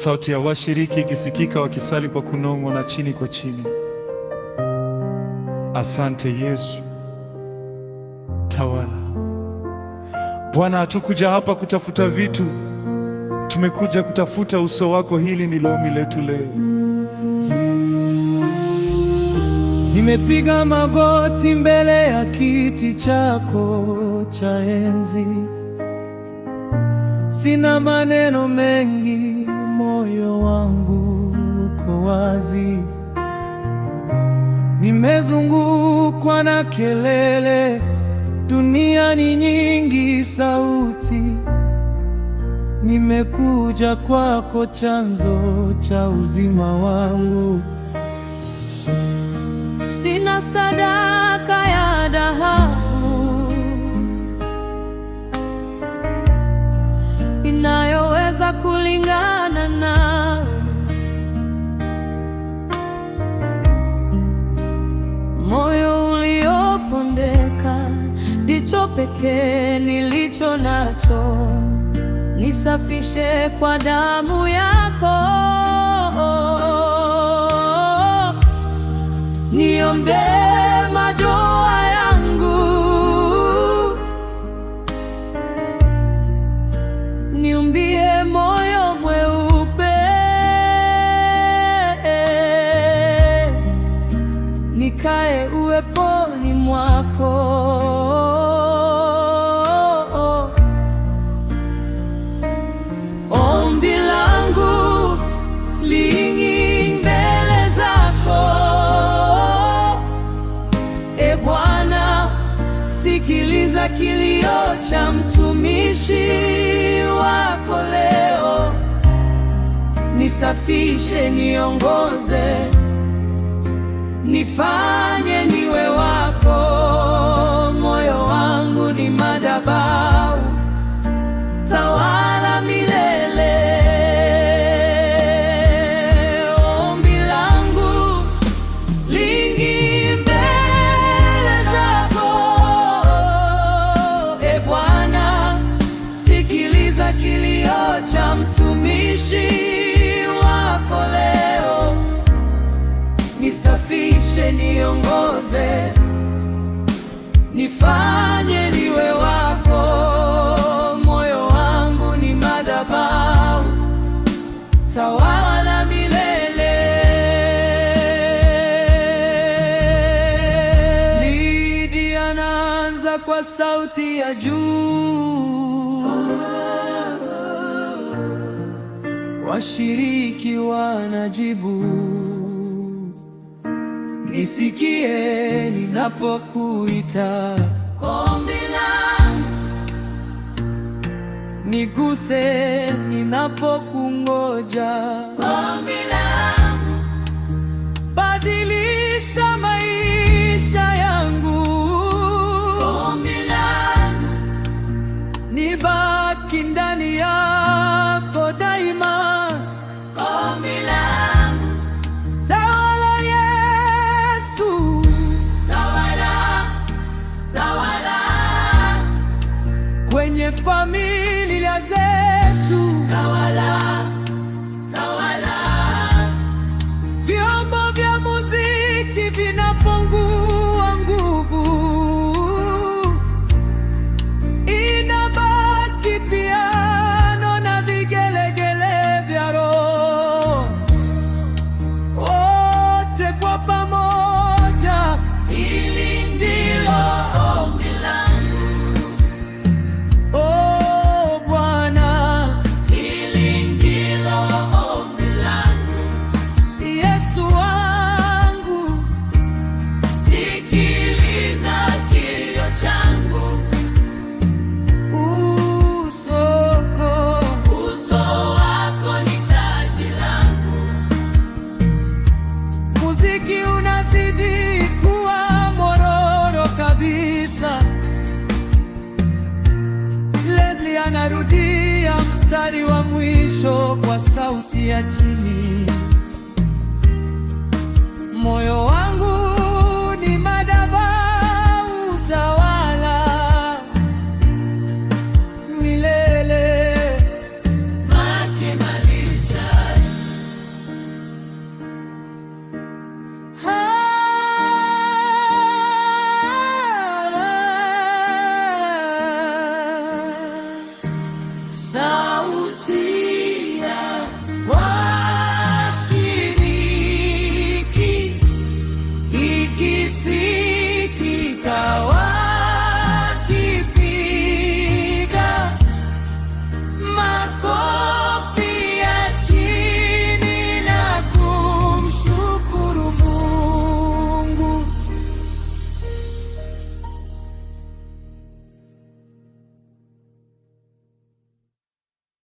Sauti ya washiriki ikisikika wakisali kwa kunong'ona chini kwa chini. Asante Yesu, tawala. Bwana, hatukuja hapa kutafuta vitu, tumekuja kutafuta uso wako. Hili ni ombi letu leo. Nimepiga magoti mbele ya kiti chako cha enzi, sina maneno mengi, moyo wangu uko wazi. Nimezungukwa na kelele, dunia ni nyingi sauti. Nimekuja kwako, chanzo cha uzima wangu. Sina sadaka ya dhahabu inayoweza kulingana nawe. Moyo uliopondeka ndicho pekee nilicho nacho, nisafishe kwa damu yako. Niondoe madoa yangu, niumbie moyo mweupe, nikae uweponi mwako. Ombi langu lingi mbele zako, E Bwana, sikiliza kilio cha mtumishi wako leo. Nisafishe, niongoze, nifanye niwe wako. Moyo wangu ni madhabahu, tawala milele. Ombi langu lingi mbele zako, E Bwana, sikiliza kilio cha mtumishi wako leo. Nisafishe, niongoze, nifanye niwe wako. Moyo wangu ni madhabahu, tawala milele. Lidi anaanza kwa sauti ya juu, washiriki wanajibu. Nisikie ninapokuita, Ombi langu, niguse ninapokungoja. Ombi langu, Badilisha maisha yangu, ombi langu, nibaki ndani yako daima. Ombi langu, Tawala Yesu, tawala, tawala, kwenye familia zetu, tawala, tawala, vyombo vya muziki vinapungua nguvu, inabaki piano na vigelegele vya roho, wote kwa pamoja. Hili ndilo ombi langu, Oh Bwana, hili ndilo ombi langu, Yesu wangu, sikiliza kilio changu, usoko uso wako ni taji langu, muziki unazidi kuwa mororo kabisa. Ledley anarudia mstari wa mwisho kwa sauti ya chini.